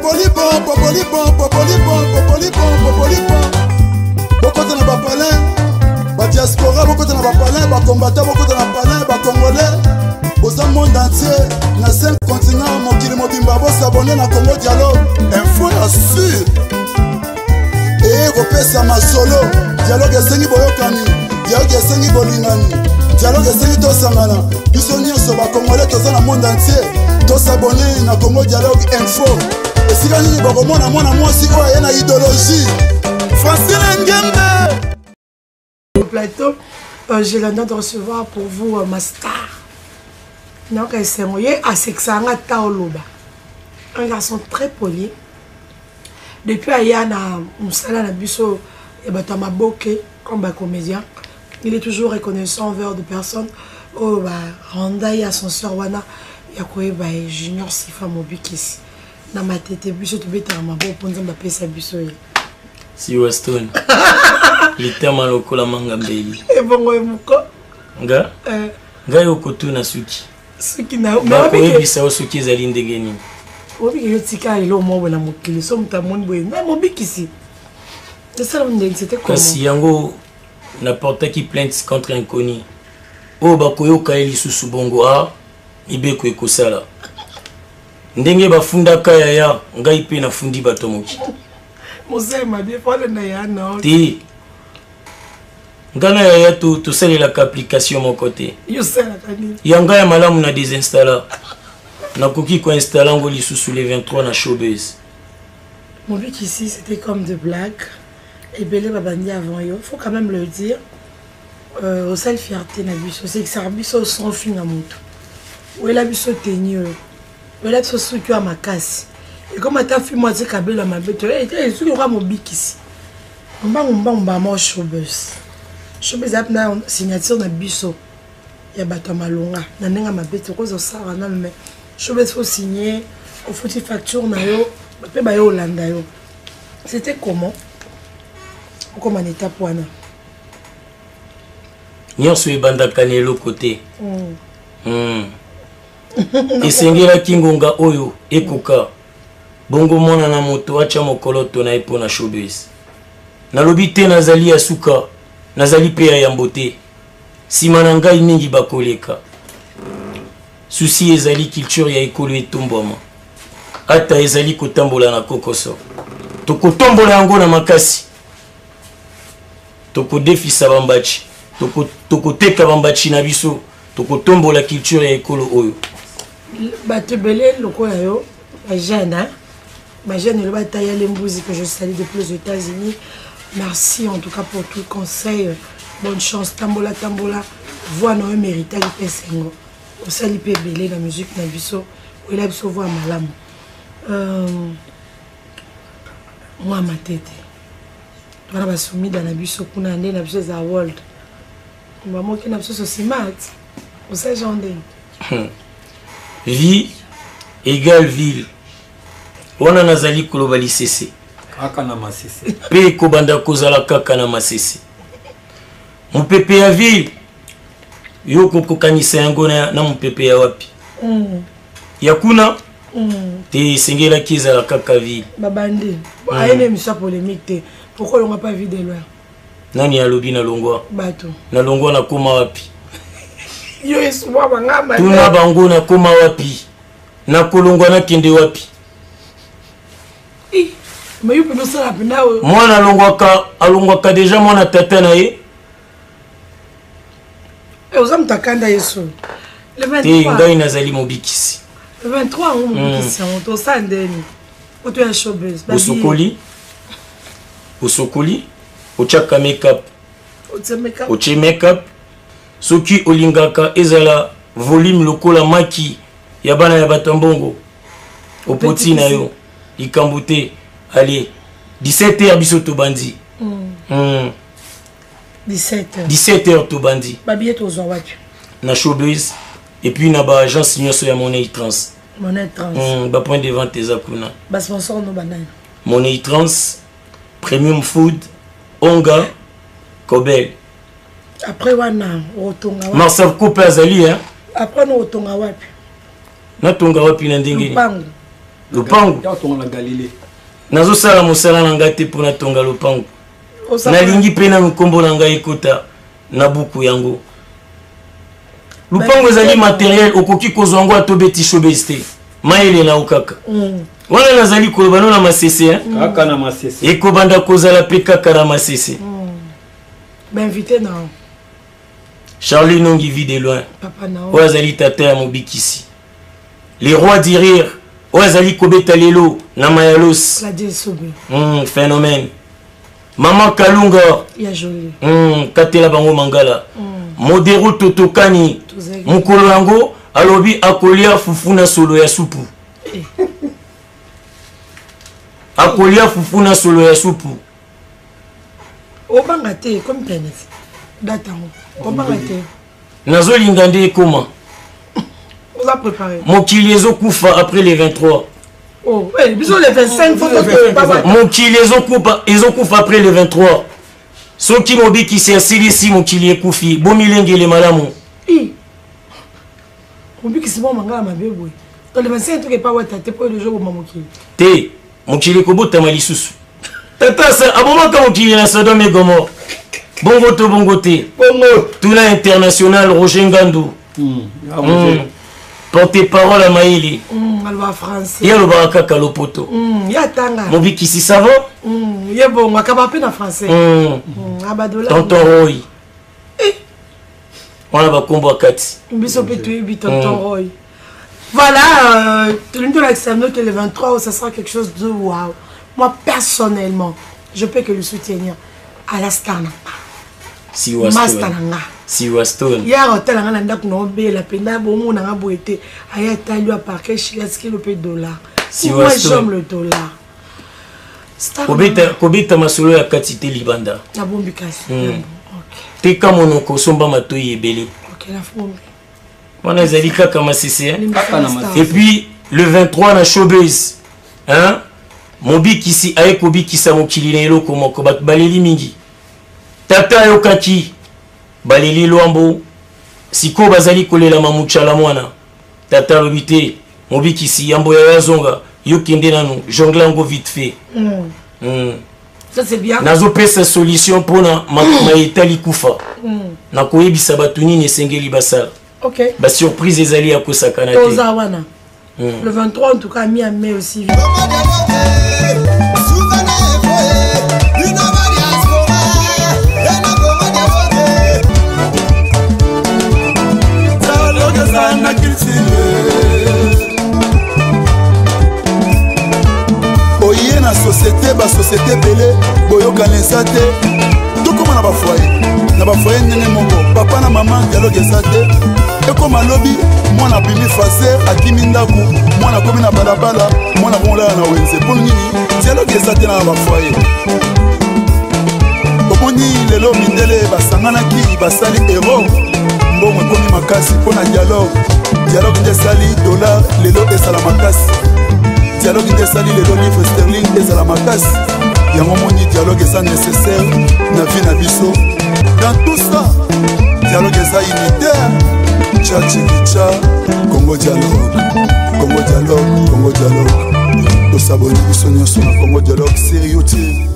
Popolipon, popolipon, popolipon, popolipon, popolipon. Bokota na bapalin, badiaspora bokota na bapalin, bakombata bokota na palin, bacongolais boza monde entier na 5 continent mokili mobimba bosabone na Congo Dialogue info ya sur eye kopesa masolo. Dialogue esengi boyokani, dialogue esengi bolingani, dialogue esengi tosangana biso nyonso bakongole toza na monde entier. Tosabone na Congo Dialogue info. Esika nini bokomona mwana mwasi oyo aye na idéologie Francine Ngembe. Au plateau, j'ai l'honneur de recevoir pour vous ma star. Donc, c'est asekisanga taoloba. Un garçon très poli. Depuis aya na mosala na biso ya bato ya maboke comme bacomédien, il est toujours reconnaissant envers de personnes oyo baranda ye ascenseur wana ya koyeba ye. Junior Sifa Mobikisi na Matete, biso tobetaka maboko mpo Nzambe apesa biso ye. Si Weston litama lokola manga mbeli. Ebongo ye moko. Nga ngai okotuna suki. Suki na bakoyebisa yo soki ezali ndenge nini. Obiki yo tika eloko moko boye na mokili so moto amoni boye na Mobikisi esala ndenge c'était comment? Kasi yango naportaki plainte contre inconnu oyo bakoyoka ye lisusu bongo a mibeko ekosala ndenge bafundaka yaya ngai mpe nafundi bato mokili. Mosala mabe fale na ya na. Te, ngai na yaya tosalelaka application moko te. Yo osalaka nini? Ya ngai ya malamu na désinstalla, nakoki koinstalle yango lisusu le 23 na Showbuzz. Mobikisi, c'était comme de blagues. Ebele babandi avant yo, faut quand même le dire. Osali fierté na biso, osekisaka biso sans finga moto. Oyela biso teni oyo, oyela biso suki ya makasi ekoma ata fi mwa tika bela mabe to soki oka Mobikisi mbangu mbangu bama Showbuzz. Showbuzz eza na signature na biso ya bato ya malonga na ndenge ya mabe te okoza osala nano, mais Showbuzz faut signer, ofuti facture na yo mpe baye olanda yo. C'était comment okoma na étape wana? Nyonso ebandaka na eloko te. Esengelaki ngonga oyo ekoka bongo mwana na moto atya mokoloto na ye mpo na showbiz. Nalobi te nazali ya suka, nazali mpe ya yambo te. Nsima na ngai mingi bakoleka. Susi ezali culture ya ekolo etombwama, ata ezali kotambola na kokoso, tokotombola yango na makasi. Tokodefisa bambaci, tokoteka bambaci na biso, tokotombola culture ya ekolo oyo. Bato ebele lokola yo, bajeune, bajeune eloba Tayale Mbuzi que je salue depuis les États-Unis. Merci en tout cas pour tout conseil. Bonne chance, tambola tambola, voix na yo méritaki mpe esengo. Osali mpe ebele na musique na biso, oyela biso voix malamu. Mwa Matete wana basumida na biso kuna nde na biso eza world bamoki na biso sosimat osa genre ndenge. Vie égale ville wana nazali koloba lisese. Kaka na Masese. Mpe ekobanda kozala kaka na Masese. Mopepe ya ville yo kokokanisa yango na mopepe ya wapi? Ya kuna te, esengelaki ezala kaka ville. Babandi ayene émission ya polémique te. Pourquoi olongwa pa Vie de Loin? Nani alobi nalongwa? Bato. Nalongwa, nakóma wapi? Yo esubwa bangamba. Tuna bango, nakóma wapi? Nakolongwa, nakende wapi? Mais yo mpenza osala mpena. Mwana alongwaka, alongwaka deja mwana tata na ye. Oza moto akanda yesu. Te, ngai nazali mobikisi. 23 yango mobikisi yango tosala ndeni oto ya Showbuzz? Osokoli, osokoli, otiaka makeup, otie makeup soki olingaka ezala volume lokola maki ya bana ya bato ya mbongo, opoti na yo likambo te. Ale 17 heures biso tobandi. 17. 17 heures tobandi. Babillet tozwa wapi? Na Showbuzz et puis na baagence nyonso ya Money Trans. Money Trans. Bapoint de vente eza kuna. Basponsor no banani? Money Trans, Premium Food, Onga, Kobel. Après wana otonga wapi? Marcel Coupe azali, hein? Après wana otonga wapi? Natonga wapi na ndenge? Lupango. Lopango nazosala mosala na ngai te mpo natonga lopango. Nalingi mpe nanu nkombo na ngai ekota na buku yango. Lupango ezali materiel, okoki kozwa yango ata obeti showbiz te, mayele na yo kaka. Wana nazali koloba no na masese. Kaka na masese. Ekobanda kozala mpe kaka na masese. Bainvité na Charlie Nongi, vie de loin, oyo azali tata ya mobikisi, le roi du rire, oyo azali kobeta lelo na Mayalos. Phénomène. Mama Kalunga ya joli. Katela bango mangala. Modero totokani mokolo yango alobi akolia fufu na solo ya supu. Akolia fufu na solo ya supu. Obanga te, comme pene date yango, obanga te. Nazolinga nde ekoma. Oza préparé. Mokili ezokufa après les 23. Oh, eh, biso le 25 faut. Mokili ezokufa après le 23. Soki mobikisi asilisi, mokili ekufi. Bomilengele malamu. Mobikisi mwa mangala mabe boye. To le 25 toke pa wata te, po le jour boma mokili. Te, mokili ekobotama lisusu. Tata abomaka mokili na Sodome et Gomorrhe, bongo to bongo te. Bongo. Tuna international Roger Ngandu. Porte parole ya mayele. Aloba français. Ye alobaka kaka lopoto. Ye atanga. Mobikisi savon. Ye bongo akaba mpe na français. Abadola. Tonton Roy wana, bakombo ya kati. Biso mpe toyebi tonton Roy. Voilà, tolingi tolakisa bino que le 23, ça sera quelque chose de wow. Moi personnellement, je peux que le soutenir à la star na nga, master na nga. Siwa Stone. Ye akotala nga na ndako na obela mpenza, bomona nga boye te. Aye atali aparke shili, atikeli mpe dollar. Moi, j'aime le dollar. Kobeta masolo ya kati te libanda. Nabombi kasi. Teka monoko, osomba matoi ebele. Wana ezali kaka masese. Et puis le 23 na showbiz, hein? Mobikisi aye kobikisa mokili na eloko moko. Bato baleli mingi, tata ayokaki baleli lwambo, sikoyo bazali kolelama mucala mwana. Tata alobi te, mobikisi yambo ya azonga, yo kende nanu jongle yango vite fait. Ça, c'est bien. Nazopesa solution mpona maetali kufa. Nakoyebisa bato nini esengeli basala. Basurprise ezali ya kosakana te. Toza wana le 23, en tout cas mi mai aussi. Na culture oye na société, basociété ebele boyokana eza te. Tokóma na bafoyer, na bafoyer ndenge moko, papa na mama, dialogue eza te. Ekóma lobi, mwana abimi faser, akimi ndako, mwana akomi na balabala, mwana komolala na wenze. Mpo nini dialogue eza te na bafoyer? Omoni lelo mindele basanganaki, basali euro, mbongo ekomi makasi mpo na dialogue. Dialogue nde esali dollar lelo ezala makasi, dialogue nde esali lelo livre sterling ezala makasi. Yango moni dialogue eza nécessaire na vie na biso. Dans tout ça, dialogue eza unitaire. Cha chikicha, Congo Dialogue, Congo Dialogue, Congo Dialogue. Tosaboni biso nyonso na Congo Dialogue sur YouTube.